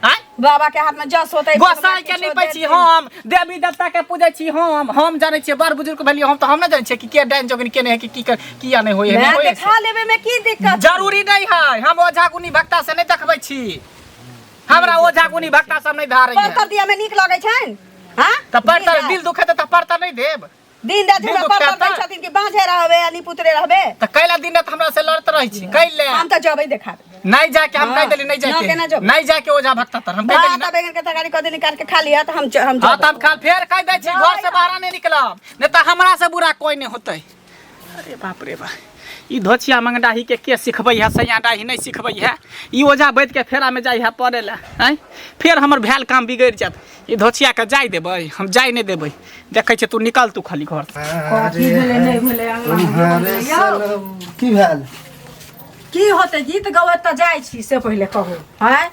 आँय? बाबा के हाथ में जस होतै। गोसाई के निपै छी हम, देवी देवता के पूजै छी हम। हम जानै छियै, बड़ बुजुर्ग भेलियै हम तऽ हम नहि जानै छियै कि के डाइन जोगिन के नहि है कि की कर किया नहि होय है, नहि मैं होय है। देखा लेबे में की दिक्कत? जरूरी नहीं है। हम ओझा गुनी भक्ता से नहीं देखबै छी। हमरा ओझा गुनी भक्ता सब नहीं धारै है। परतर दिया में नीक लगै छनि? हाँ, तऽ परतर दिल दुखेतै तऽ परतर नहीं देब? दिन राति दिल हमरा परतर दुखेतै? दै छथिन कि बाँझे रहबे आ निपुतरे रहबे। तऽ कैला दिन राति हमरा से लड़त रहै छी कैले? हम तऽ जबै देखा देबै। नहीं जाके हम कह देली नहीं ना जाके केना जो। नहीं जाके ओझा भक्ता तर हम कह देली भात ना। आ बैंगन के तरकारी कऽ दे निकाल के खा लिया तऽ हम हम हाँ जेबै। तऽ हम खा फेर कह दै छी घर से बाहर नहीं निकलब नहीं तऽ हमरा से बुरा कोई नहीं होतै। अरे बाप रे बा, ई धोछिया मंगडाही के के सिखबै है, सैया डाही नहीं सिखबै है। ई ओझा बैठ के फेरा में जाइ है पड़े ला आँय, फेर हमर भेल काम बिगड़ि जायत। ई धोछिया के जाय देबै? हम जाय नहीं देबै। देखै छियै, तू निकल, तू खाली घर से। की भेलै नहि भेलै अंगना मे तुम्हारे सनम की भेल? की होतै, गीत गबैत तऽ जाइ छी से पहिले कहू आँय?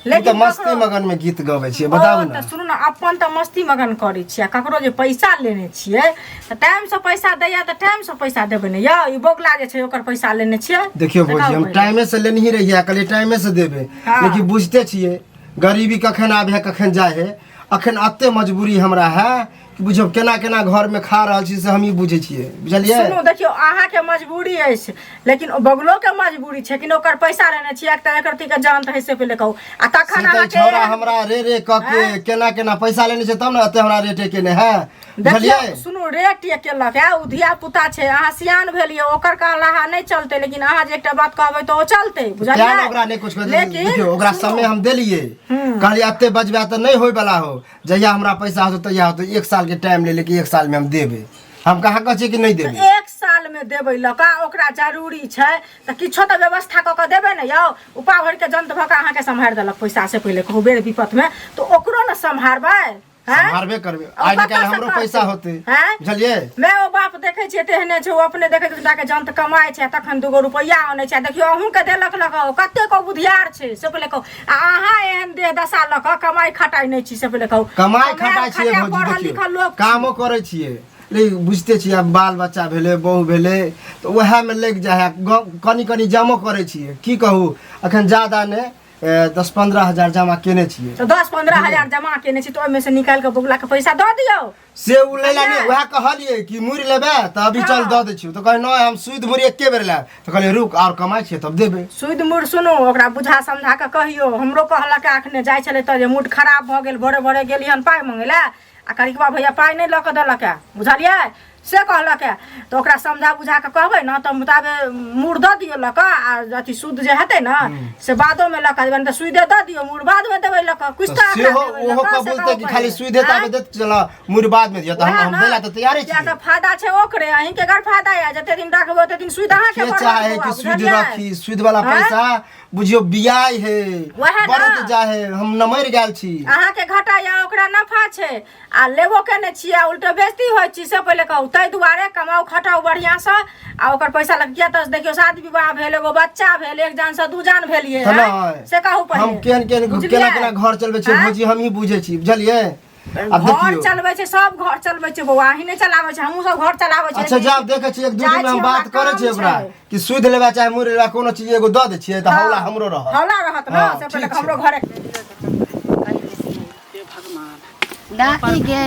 ई तऽ लेकिन मस्ती ककरो- मगन में गीत गबै छियै, बताउ ओ, ने। तऽ सुनू ने, अपन तऽ मस्ती मगन करै छियै आ ककरो जे पैसा लेने छियै तऽ टाइमसँ पैसा दैया तऽ टाइमसँ पैसा देबै ने यौ? ई बोगला जे छै ओकर पैसा लेने छियै। देखियौ तऽ भौजी, कहू हम पहिले। टाइमे से लेनही रहियै, कहलियै टाइमे से देबै। हाँ। लेकिन बुझते छियै गरीबी कखन आबै है कखन जाइ है। अखन एते मजबूरी हमरा है कि बुझियौ केना केना घर में खा रहल छी से हमही बुझै छियै, बुझलियै? सुनू, देखियौ, अहाँके मजबूरी अछि लेकिन ओ बगलो के मजबूरी छै कि ओकर पैसा लेने छियै। एक तऽ एकर के जान तऽ है से पहिले कहू आ तखन से तऽ अहाँके छौड़ा हमरा रे रे कऽ के केना केना पैसा लेने छै तब ने एते हमरा रेटे केने है, देखियौ, बुझलियै? सुनू, रेट ये केलक है, ओ धिया पुता छै, अहाँ सियान भेलियै, ओकर कहलाहा नहि चलतै, लेकिन अहाँ जे एकटा बात कहबै तऽ ओ चलतै, तें ने ओकरा बुझलियै? नहि कुछ कहै। लेकिन देखियौ, ओकरा सुनू, समय हम देलियै, कहलियै एते बजबै तऽ नहि होय वाला हो, जहिया हमरा पैसा होतौ तहिया होतौ। एक साल के टाइम ले लेकिन एक साल में हम देबै। हम कहाँ कहै छियै कि नहि देबै? एक साल में देबै लऽ कऽ ओकरा जरूरी छै तऽ किछो तऽ व्यवस्था कऽ कऽ देबै ने यौ? उपा भरिके जन्त भऽ कऽ अहाँके सम्हारि देलक पैसा से पहिले कहू, बेर विपतमे तऽ ओकरो ने सम्हारबै? हैं? सम्हारबे करबै। आ आइ कतऽ काल्हि से हमरो करतै? पैसा होतै, हैं? बुझलियै? मैं ओ बाप देखै छियै तेहने छै, ओ अपने देखै छै के जन्त कमाइ छै तखन दूगो रुपैआ अनै छै। देखियौ, अहूँके देलक लऽ कऽ, कतेक ओ बुधियार छै से पहिले कहू, आ अहाँ एहन देह दशा लऽ कऽ कमाइ खटाइ नहि छी से पहिले कहू। कमाइ कमायल खटाइ छियै खटायल भौजी, पढ़ल देखियौ लिखल लोक छी। कामो करै छियै लेकिन बुझिते छियै आब बाल बच्चा भेलै, बहु भेलै तऽ उएहमे लागि जाइ है। कनि कनि जमो करै छियै। की कहू, अखन जादा नहि, 10-15 हजार जमा केने छियै। तऽ 10-15 हजार जमा केने छी तऽ ओहिमे से निकालि कऽ बगुला के पैसा दऽ दियौ। से उ लैला नहि, उएह कहलियै कि मुड़ि लेबै तऽ अभी चल दऽ दै छियौ, तऽ कहै नहि, हम सुदि मुड़ि एके बेर लेब। तऽ कहलियै रुक, आओर कमाइ छियै तब देबै। सुदि मुड़ सुनू, ओकरा बुझा समझा कऽ कहियौ। हमरो कहलक अखने जाइ छलै तऽ जे मूड खराब भऽ गेल, भोरे भोरे गेली हन पाइ मङ्गै लए आ करिकबा भैया पाइ नहि लऽ कऽ देलक हे, बुझलियै? से कहलक हे। तऽ ओकरा समझा बुझा कऽ कहबै ने तऽ मुताबे मूड़ दऽ दियौ लऽ कऽ आ अथी सूद जे हेतै ने से बादोमे लऽ कऽ देबै, नहि तऽ सूदे दऽ दियौ, मूड़ बादमे देबै लऽ कऽ। किछु तऽ तऽ सेहो एकरा देबै लऽ ओहो कऽ, से कबूलतै कहू कि खाली पहिले। सुदे ताबे आँय? देत, चल मुड़ि बादमे दिअ तऽ हम वएह हम ने, दै लए तऽ तैयारे किया छियै। तऽ फायदा छै ओकरे, अहींके गड़ फायदा यऽ, जते दिन रखबै ओते दिन सूद अहाँके के बढ़त चाहे बौआ, कि सूद बुझलियै? रखी? सूद वाला आँय? पैसा बुझियौ बियाय है, वएह ने। बढ़त जाय है, हम नमरि गेल छी। अहाँके घाटा या ओकरा नफा छै आ लेबो केने छियै आ उल्टे बेइज्जती होइ छी से पहिले कहू। ताहि दुआरे कमाउ खटाउ बढ़िआँसँ आ ओकर पैसा लग किया तऽ देखियौ, शादी विवाह भेल, एगो बच्चा भेल, एक जानसँ दू जान भेलियै तऽ आँय? नहि से कहू पहिले, हम केहन केहन बुझलियै? केना केना घर चलबै छियै आँय? भौजी, हमही बुझै छी, बुझलियै? आब घर देखियौ, चलबै छै, सब घर चलबै छै बौआ, अहीं नहि चलाबै छै, हमहूँ सब घर चलाबै छै। अच्छा जाब देखै छियै, एक दू जाइ दिन मे हम छी, बात हमरा करै काम छियै ओकरा छै। कि सुध लेबा चाहे मुड़ि लेबा, कोनो चीज एगो दऽ दै छियै तऽ हौला हमरो रहत। हौला रहत ने। हाँ, से पहिले ठीक छै। हमरो घरे। हे भगवान। दादी गे।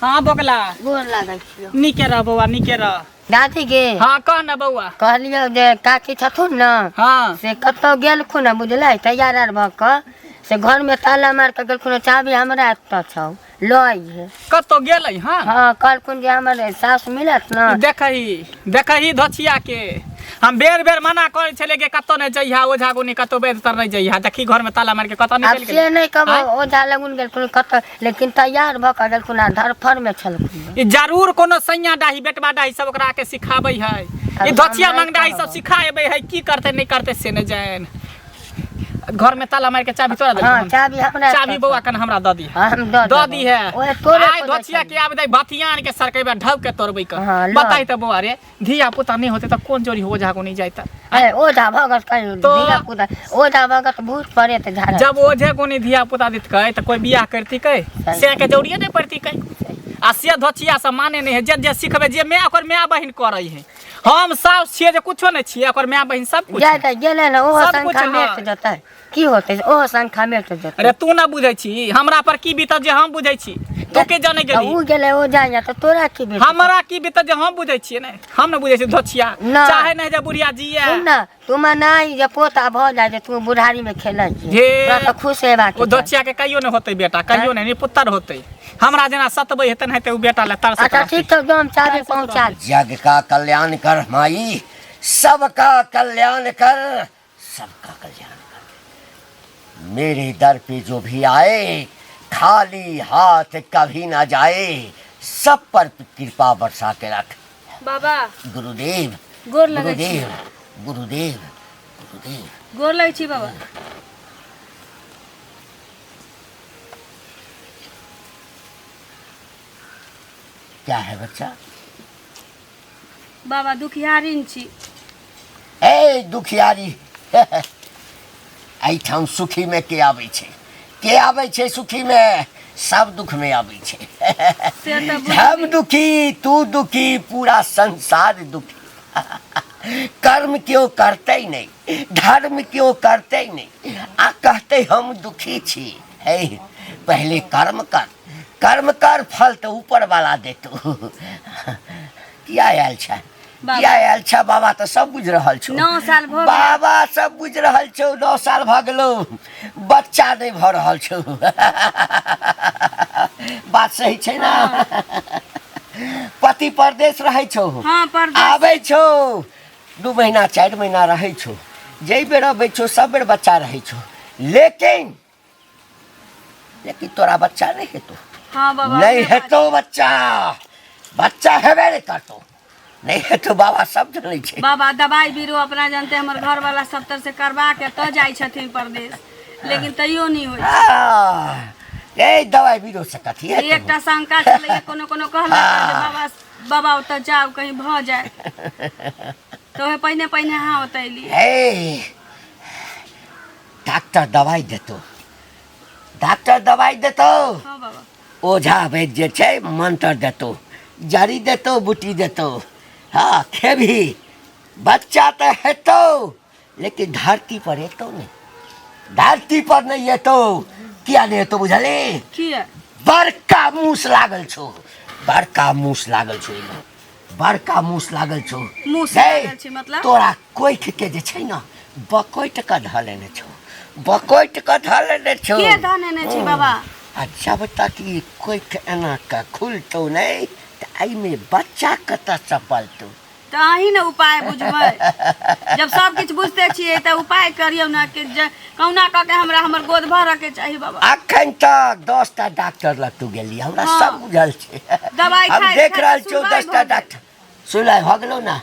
हाँ बोगला। गोर लागै छियौ। नीके रह बौआ, नीके रह। दादी गे। हाँ, कह न बौआ। कहलियौ जे काकी छथुन ने, हाँ, से कतहु गेलखुन हँ, बुझलै? तैयार आर भऽ कऽ से घरमे ताला मारि कऽ गेलखुन हँ, चाभी हमरा एतऽ छौ, लऽ अइहे। कतौ गेलै? हाँ हाँ, कहलखुन जे हमर सासु मिलत ने। देखही देखही धोछिया के, हम बेर बेर मना करै छलियै कि कतौ नहि जइहा, ओझा गुनी कतौ बैद तर नहि जइहा, देखी घरमे ताला मारि के कतौ आब निकलि से गेलै। नहि कहब, आँय? ओझा लगुन गेलखुन कतऽ, लेकिन तैयार भऽ कऽ गेलखुन आ धरफड़मे छलखुन। ई जरूर कोनो सैया डाही बेटबा डाही सब ओकरा के सिखाबै है। आब ई हम धोछिया नहि मंगडाही सब कहब। सिखा एबै है, की करतै नहि करतै से नहि जानि। घर में ताला मार के चाबी तोरा देलखुन? हाँ, चाबी हमरा चाबी एतऽ बौआ छौ। कन हमरा दऽ दी। हाँ, हम दऽ दऽ देबौ। दी है। ओहे तोरे आइ खोजै धोछिया छलियै। के आबि दे, भथियान के सरकेबै, ढब के तोड़बै के। हाँ, लऽ। बताइ तऽ बौआ रे, धिया पुता नहि होतै तऽ कोन जोड़ी ओझा को नहीं जाइता? ए, ओझा भगत कहियो तो- धिया पुता ओझा भगत भूत पड़े तऽ झाड़ा। जब ओझे को नहीं धिया पुता दितकै तऽ कोई बियाह करतिकै? से के जरूरिये नहीं पड़तिकै। आ से धोछिया सब माने नहीं है, जे जे सिखबै जे माय ओकर माय बहिन करै है। हम साउस छियै जे कुछो नहि छियै, ओकर माय बहिन सब कुछ जाय है। तऽ गेलै ने, ओहो सब कुछ शंखा है। मेट जेतै, की होतै, ओहो शंखा मेट जेतै। अरे तू ना बुझै छी हमरा पर की बीतत जे हम बुझै छी, तू के जाने तऽ गेली? उ गेलै ओ जाइए तऽ तोरा की बीततै? हमरा की बीतत जे हम बुझै छियै? नहि, हम ने बुझै छियै धोछिया। ना। चाहे नहि जे बुढ़िया जिए। सुन ने, तू मनाही जे पोता भऽ जाइ जे तू बुढ़ारीमे खेलै छी, जे तोरा तऽ खुश हेबाक ओ चाही। धोछिया के कहियो नहि होतै बेटा, कहियो नहि पुत्र होतै। हमरा जेना सतबै हेतै ने हेतै ओ बेटा ले तरसैत अच्छा रहतै। ठीक छौ, जो हम चाभी पहुँचा। जग का कल्याण कर माई, सबका कल्याण कर, सबका कल्याण कर दे। मेरे दर पे जो भी आए खाली हाथ कभी ना जाए, सब पर कृपा बरसा के रख। बाबा गुरुदेव गोर लगै छी। गुरुदेव गुरुदेव गुरुदेव गोर लगै छी बाबा। क्या है बच्चा? बाबा दुखियारिन छी। ए दुखियारी, एहिठाम सुखी में के आबै छै? के आबै छै सुखी में? सब दुख में आबै छै। से तऽ बुझ- हम दुखी, तू दुखी, पूरा संसार दुखी। कर्म केओ करतै नहि, धर्म केओ करतै नहि, आ कहतै हम दुखी छी। हे, पहले कर्म कर, कर्म कर, फल तऽ ऊपर वाला देतौ। किया आयल छै? बाबा। किया आयल छै? बाबा तऽ सब बुझि रहल छौ। 9 साल भऽ गेल। बाबा सब बुझि रहल छौ। 9 साल भऽ गेलौ, बच्चा नहि भऽ रहल छौ। बात सही छै ने? पति परदेश रहै छौ? हाँ, परदेश। आबै छौ 2 महीना 4 महीना रहै छौ। जाहि बेर अबै छौ सब बेर बच्चा रहै छौ, लेकिन लेकिन तोरा बच्चा नहि हेतौ। हाँ बाबा, नहीं उहे बात। हेतौ बच्चा, बच्चा हेबे नहि करतौ, नहि हेतौ। बाबा सब जनै छै। बाबा दवाई बीरो अपना जानते हमर घर वाला सब तरह से करवा के तो जाइ छथिन परदेश, लेकिन तैयो नहीं होइ छै। ए दवाई बीरो से कथी हेतौ? एकटा शंका छलैया, कोनो कोनो कहलक जे बाबा बाबा ओतऽ जाउ कहीं भऽ जाय, तऽ ओहे पहिने पहिने अहाँ ओतऽ एलियै। ए डॉक्टर दवाई देतौ, डॉक्टर दवाई देतौ। हाँ बाबा। ओझा वैद्य जे छै मंत्र देतौ, जड़ी देतौ, बूटी देतौ। हाँ खेबही, बच्चा तऽ हेतौ, लेकिन धरती पर एतौ नहि, धरती पर नहि एतौ। किया नहि एतौ बुझली? किया? बड़का मूस लागल छौ, बड़का मूस लागल छौ एहिमे, बड़का मूस लागल छौ। मूस हे, लागल छै मतलब? तोरा कोइख के जे छै ने बकोटि कऽ धऽ लेने छौ, बकोटि कऽ धऽ लेने छौ। के धऽ लेने छी बाबा? आ जब तक ई कोइख एना कऽ खुलतौ नहि तऽ एहिमे बच्चा कतऽसँ पलतौ? तऽ अहीं ने उपाय बुझबै, जब सब किछु बुझते छियै तऽ उपाय करियौ ने कि जे कहुना कऽ के हमरा हमर गोद भरऽ के चाही बाबा। अखन तक 10टा डॉक्टर लग तू गेली, हमरा हाँ। सब बुझल छै। दवाई हम खाइत देख खाइत रहल छियौ। सुनवाइ 10टा भऽ गेल। डॉक्टर सुनाइ भऽ गेलौ ने?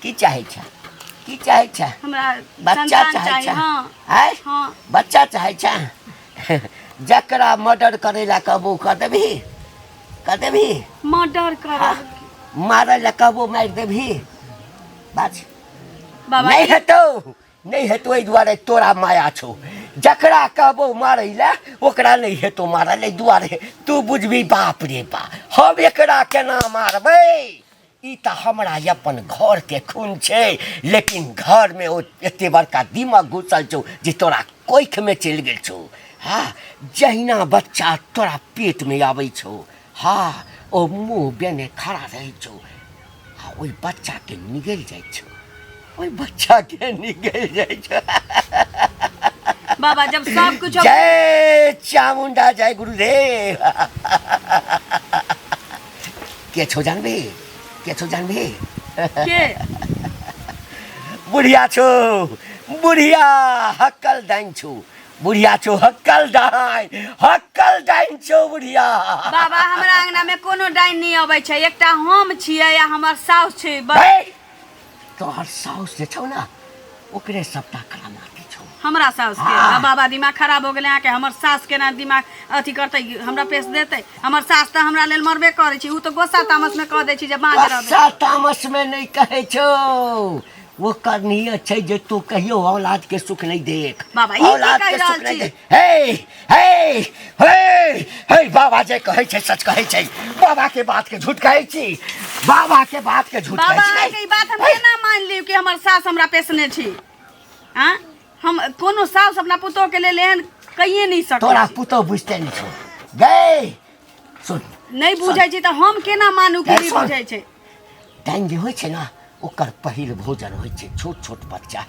की चाहै छ, की चाहै छ? हमरा बच्चा संतान चाहै चाही। छ? हाँ। आँय? हाँ। बच्चा चाहै छ? जकरा मर्डर करै लए कहबो कऽ देबही? कऽ देबही? मर्डर करब? मारै लए कहबो मारि देबही? बाज। बाबा नहि हेतौ, नहि हेतौ। एहि दुआरे तोरा माया छौ, जकरा कहबो मारै लए ओकरा नहि हेतौ मारल। एहि दुआरे तू बुझबी, बाप रे बा, हम एकरा केना मारबै, ई तऽ हमरा अपन घरके खून छै। लेकिन घरमे ओ एते बड़का दिमक घुसल छौ जे तोरा कोखिमे चलि गेल छौ। हँ, जहिना बच्चा तोरा पेटमे आबै छौ, हँ, ओ मुँह बेने खड़ा रहै छौ आ ओहि बच्चाके निगलि जाइ छौ, ओहि बच्चाके निगलि जाइ छौ। बाबा जब सब कुछ जय चामुंडा, जय गुरुदेव। के छौ जानबी? के छौ जानबी? के? बुढ़िया छौ, बुढ़िया हक्कल डाइन छौ, बुढ़िया छौ हक्कल डाइन, हक्कल डाइन छौ बुढ़िया। बाबा हमरा अंगना में कोनो डाइन नहीं अबै छै, एकटा हम छियै आ हमर साउस छै बस। हे, तोहर साउस जे छौ ने ओकरे सबटा करामाती छौ। हमरा साउस के? हाँ। आ बाबा दिमाग खराब हो गेलै अहाँके। हमर सास केना दिमाग अथी करतै, हमरा पेश देतै? हमर सास तऽ हमरा लेल मरबे करै छै, ओ तऽ गोस्सा तामस में कह दै छै जे बाँझ रहबै। गुस्सा तामस में नहि कहै छौ, ओकर नियत छै जे तू कहियो औलाद के सुख नहि देख। बाबा, ई की औलाद कहि के रहल सुख नहि छी? देख। हे हे हे हे, बाबा जे कहै छै सच कहै छै। बाबा के बात के झूठ कहै छी? बाबा के बात के झूठ बाबा कहै छी? अहाँके ई बात हम केना मान लियौ कि हमर सास हमरा पेशने छी? आँ, हम कोनो सास अपना पुतोह के लेल एहन कहिए नहीं सकै तोरा छी। पुतोह बुझते नहि छौ गै। सुन, नहि बुझै छी तऽ हम केना मानू कि गै, नहि सुन। बुझै छै? डाइन जे होइ छै ने ओकर पहिल भोजन होइ छै छोट छोट बच्चा।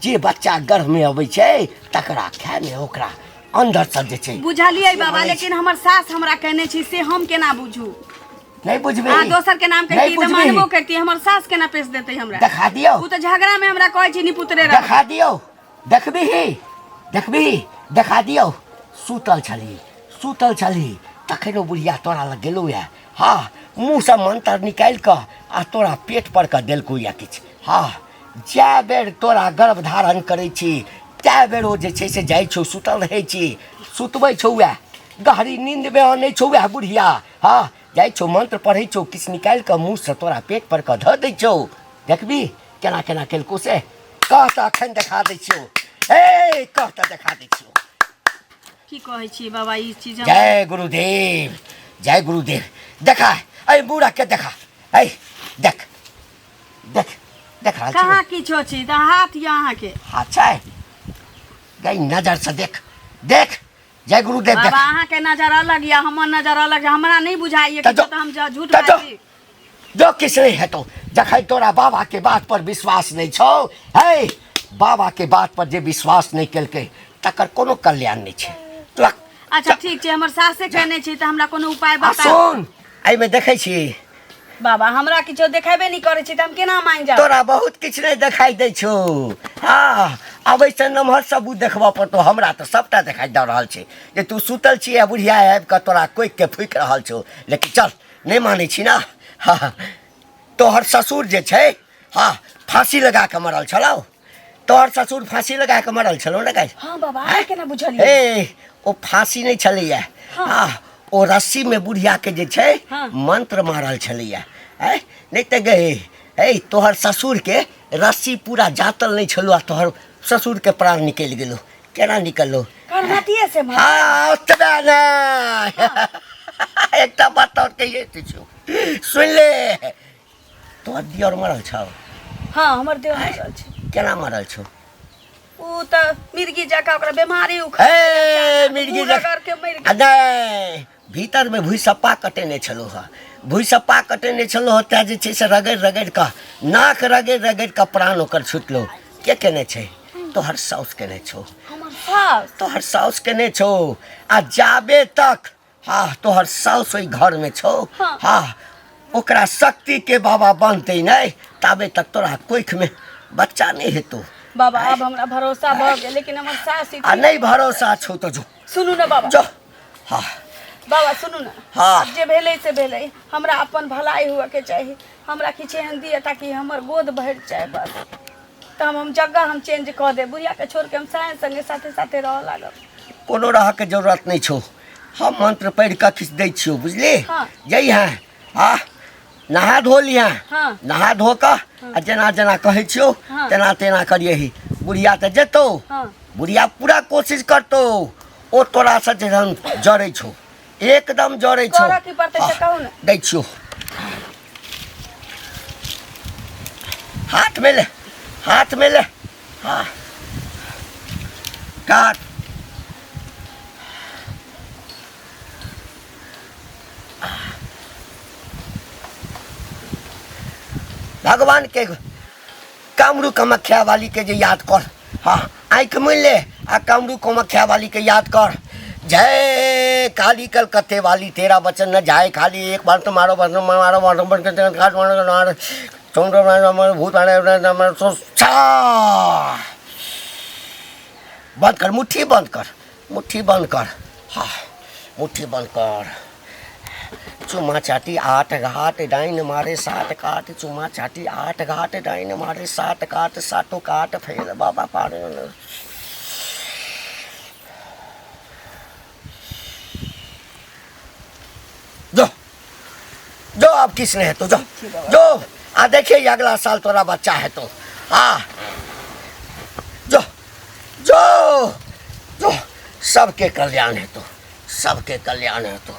जे बच्चा गर्भमे अबै छै तकरा खायमे ओकरा अन्दरसँ जे छै बुझलियै से बाबा, बनै छै। लेकिन हमर सास हमरा कहने छी से हम केना बुझू? नहि बुझबही। अहाँ दोसर के नाम नहि कहिती तऽ बुझबही। मानबो करती, हमर सास केना पेश देतै हमरा? देखा दियौ। ओ तऽ झगड़ा में हमरा कहै छै निपुतरे रह। देखा दियौ, देखबिही, देखबिही, देखा दियौ। सुतल छलही, सुतल छलही तखन ओ बुढ़िया तोरा लग गेलौ यऽ। हँ, मुँहसँ मंत्र निकालि कऽ आ तोरा पेट पर कऽ देलकौ यऽ किछु। हँ, जए बेर तोरा गर्भ धारण करै छी तए बेर ओ जे छै से जाइ छौ, सुतल रहै छी, सुतबै छौ वएह गहरी नींदमे अनै छौ वएह बुढ़िया। हँ, जाइ छौ, मंत्र पढ़ै छौ, किछु निकालि कऽ मुँहसँ तोरा पेट पर कऽ धऽ दै छौ। देखबी केना केना केलकौ से? कह तऽ अखन देखा दै छियौ। हे, कह तऽ देखा दै छियौ। की कहै छी बाबा ई चीज हम- जय गुरुदेव, जय गुरुदेव। देखा, एहि बूढ़ा के देखा, एहि देख, देख, देख रहल छी। कहाँ किछो छी तऽ हाथ यऽ अहाँके। हाथ छै गई, नजर से देख, देख। जय गुरुदेव। देख बाबा, अहाँके नजर अलग यऽ, हमर नजर अलग यऽ। हमरा नहि बुझाइए तऽ किछो जो- तऽ हम झूठ तऽ जो- बाजी। जो किछु नहि हेतौ जखन तोरा बाबा के बात पर विश्वास नहि छौ। हे, बाबा के बात पर जे विश्वास नहि केलकै तकर कोनो कल्याण नहि छै तोरा। अच्छा ठीक छै, हमर सासे कहने छै तऽ हमरा कोनो उपाय आ बताउ। सुन, एहिमे देखै छी। बाबा, हमरा किछो देखेबे नहि करै छै तऽ हम केना मानि जाउ? तोरा बहुत किछु नहि देखाइ दै छौ। हँ, आब एहिसँ नमहर सबूत देखबऽ पड़तौ। हमरा तऽ सभटा देखाइ दऽ रहल छै जे तू सुतल छी आ बुढ़िया आबि कऽ तोरा कोइकके फूकि रहल छौ। लेकिन चल, नहि मानै छी ने? हँ, तोहर ससुर जे छै, हँ, फाँसी लगा कऽ मरल छलौ। तोहर ससुर फाँसी लगा कऽ मरल छलौ ने गाय? हँ बाबा, अहाँ केना बुझलियै? ए, ओ फाँसी नहि छलैया। हँ, ओ रस्सीमे बुढ़ियाके जे छै मंत्र मारल छलैया। आँय, नहि तऽ गे हे, तोहर ससुरके रस्सी पूरा जातल नहि छलौ आ तोहर ससुरके प्राण निकलि गेलौ। केना निकललो? करमतिये से मरल। हँ, ओतबे नहि, एकटा बात आओर कहिए दै छियौ, सुनि ले। तोहर दियर मरल छौ? हँ, हमर देवर मरल छै। केना मरल छौ? ऊ तऽ मिर्गी जकाँ ओकरा बीमारी उखड़ ए, मिर्गी मुँह जकाँ रगड़ के मरि आ गेल। नहि, भीतरमे भुइसप्पा कटेने छलहुँ हँ, भुइसप्पा कटेने छलहुँ हँ, तैँ जे छै से रगड़ि रगड़ि कऽ, नाक रगड़ि रगड़ि कऽ प्राण ओकर छुटलौ। के केने छै? तोहर साउस केने छौ। हमर साउस? तोहर साउस केने छौ। आ जाबे तक हाँ तोहर साउस ओहि घरमे छौ, हाँ, ओकरा शक्तिके बाबा बान्हतै नहि ताबे तक तोरा कोखिमे बच्चा नहि हेतौ। बाबा, आब हमरा भरोसा भऽ गेल, लेकिन हमर सास आ नहि भरोसा छौ तऽ जो। सुनू ने बाबा। जो, हाँ। बाबा, सुनू ने। हाँ। आब जे भेलै से भेलै, हमरा अपन भलाई हुअके चाही। हमरा किछु एहन दिअ ताकि हमर गोद भरि जाय, बस। तऽ हम जगह हम चेंज कऽ देब, बुढ़ियाके छोड़ि कऽ हम साँझ संगे साथे साथे रहऽ लागब। कोनो रहऽके जरूरत नहि छौ। हम मंत्र पढ़ि कऽ किछु दै छियौ, बुझली? हाँ। जइहेँ आ नहा धो लिहेँ। हाँ। नहा धो कऽ आ जेना जेना कहै छियौ हाँ। तेना तेना करियही। बुढ़िया तऽ जेतौ। हाँ। बुढ़िया पूरा कोशिश करतौ। ओ तोरासँ जखन जरै छौ, एकदम जरै छौ। करऽ की पड़तै से कहू ने। दै छियौ, हाथमे ले, हाथमे ले। हाँ, काट। भगवान के, कामरू कामाख्या वाली के जे याद कर। हाँ, आँखि मुनि ले आ कामरू कामाख्या वाली के याद कर। जय काली कलकत्ते वाली, तेरा वचन न जाए खाली। एक बार तो मारो, बस मारो, मारो, मारो, मारो, भूत मारो। बंद कर मुट्ठी, बंद कर मुट्ठी, बंद कर। हाँ, मुट्ठी बंद कर। चुमा चाटी आठ घाट, डाइन मारे सात काट। चुमा चाटी आठ घाट, डाइन मारे सात काट, सातो काट फेर बाबा पार। जो, जो, अब किस नहीं है तो जो, जो। आ देखिए, अगला साल तोरा बच्चा है तो। हाँ, जो, जो, जो। सबके कल्याण है तो, सबके कल्याण है तो।